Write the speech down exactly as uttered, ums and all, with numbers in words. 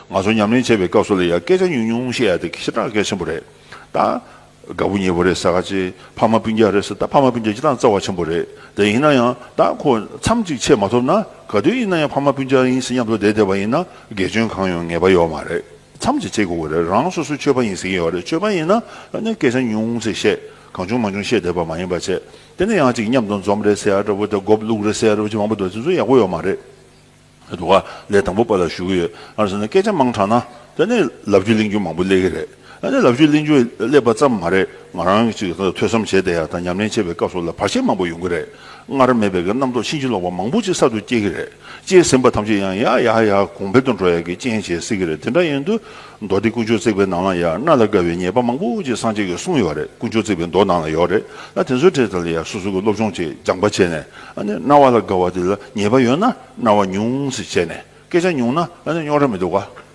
ང་ཚོ་ཉམས་ལེན་བྱེད་པའི་སྐབས་སུ་ལ་ཡང་སྐད་ཆ་ཉུང་ཉུང་བཤད་ཡ་དེ་ཞེ་དྲག་གལ་ཆེན་པོ་རེད། ད་དགའ་པོ་ཉེ་པོ་རེད་ཟེར་ག་ཅིག་ཕ་མ་སྤུན་ཀྱག་རེད་ཟེར། ད་ཕ་མ་སྤུན་ཀྱག་སྤྱིར་བཏང་རྩ་བ་ཆེན་པོ་རེད། དེ་ཡིན་ན་ཡང་ད་ཁོ་མཚམས་གཅིག་ཆད་མ་ཐུབ་ན། ག་དུས་ཡིན་ན་ཡང་ཕ་མ་སྤུན་ཀྱག་ཡིན་ཟེར་མཉམ་དུ་བསྡད་བསྡད་པ་ཡིན་ན་དགེ་སྐྱོན་གང་ཡོང་ངེས་པ་ཡོད་མ་རེད། མཚམས་གཅིག་ཆད་དགོས་ཀྱི་རེད། རང་སོ་སོའི་སྤྱོད་པ་ཡིན་ཟེར་གྱི་ཡོད་རེད། སྤྱོད་པ་ཡིན་ན་ཨ་ནི་སྐད་ཆ་ཉུང་ཙམ་བཤད། གང་བྱུང་མང་བྱུང་བཤད་བསྡད་པ་མ་ཡིན་པ་བྱས། དེ་ནས་ཡང་ཅིག་མཉམ་དུ་འཛོམས་རེད་ཟེར་ཡ་འདྲ་པོ་དང་། མགོ་བླུགས་རེད་ཟེར་ཡ་འདྲ་པོ་ཅིག་མང་པོ་འདུག་དེ་ཚོ་ཡག་པོ་ཡོད་མ་རེད། འདུག་ག་ལས་དང་པོ་པ་ལ་ཞུ་གི་ཡོད། ང་རང་ཚོ་ནི་སྐད་ཆ་མང་དྲགས་ན་དེ་ནས་ལབ་རྒྱུ་གླེང་རྒྱུ་མང་པོ་སླེབས་ཀྱི་རེད། ཨ་ནི་ལབ་རྒྱུ་གླེང་རྒྱུ་སླེབས་པ་ཙམ་མ་རེད། ང་རང་ཅིག་ཐོས་བསམ་བྱས་བསྡད་ཡ་དང་ཉམས་ལེན་བྱེད་པའི་སྐབས་སུ་ལ་བར་ཆད་མང་པོ་ཡོང་གི་རེད། སྔར་མེད་པའི་གི་རྣམ་རྟོག་ཕྱིན་ཅི་ལོག་པ་མང་པོ་ཅིག་གསར་དུ་སྐྱེ་གི་རེད། སྐྱེས་ཟིན་པ་ཐམས་ཅད་ཡང་ཡར་ཡར་ཡར་གོང་འཕེལ་དུ་འགྲོ་ཡ་གི་རྐྱེན་བྱེད་སྲིད་ཀྱི་རེད། དེ་འདྲ་ཡིན་དུས་མདོ་སྡེ་དཀོན་མཆོག་བརྩེགས་པའི་ནང་ལ་ཡང་སྣ་ལ་དགའ་བའི་ཉེས་པ་མང་པོ་ཅིག་སངས་རྒྱས་ཀྱིས་གསུངས་ཡོད་རེད། དཀོན་མཆོག་བརྩེགས་པའི་མདོ་ནང་ལ་ཡོད་རེད། ད་དེ་ཚོའི་གྲས་དག་ལ་ཡང་སོ་སོ་གི་སློབ་སྦྱོང་བྱས་སྦྱངས་པ་བྱས་ནས། ཨ་ནི་རྣ་བ་ལ་དགའ་བ་དེ་ལ་ཉེས་པ་ཡོད་ན་རྣ་བ་ཉུང་ཙམ་བྱས་ནས། སྐད་ཆ་ཉུང་ན་ཨ་ནི་རྙོག་དྲ་མི་འདུག་ག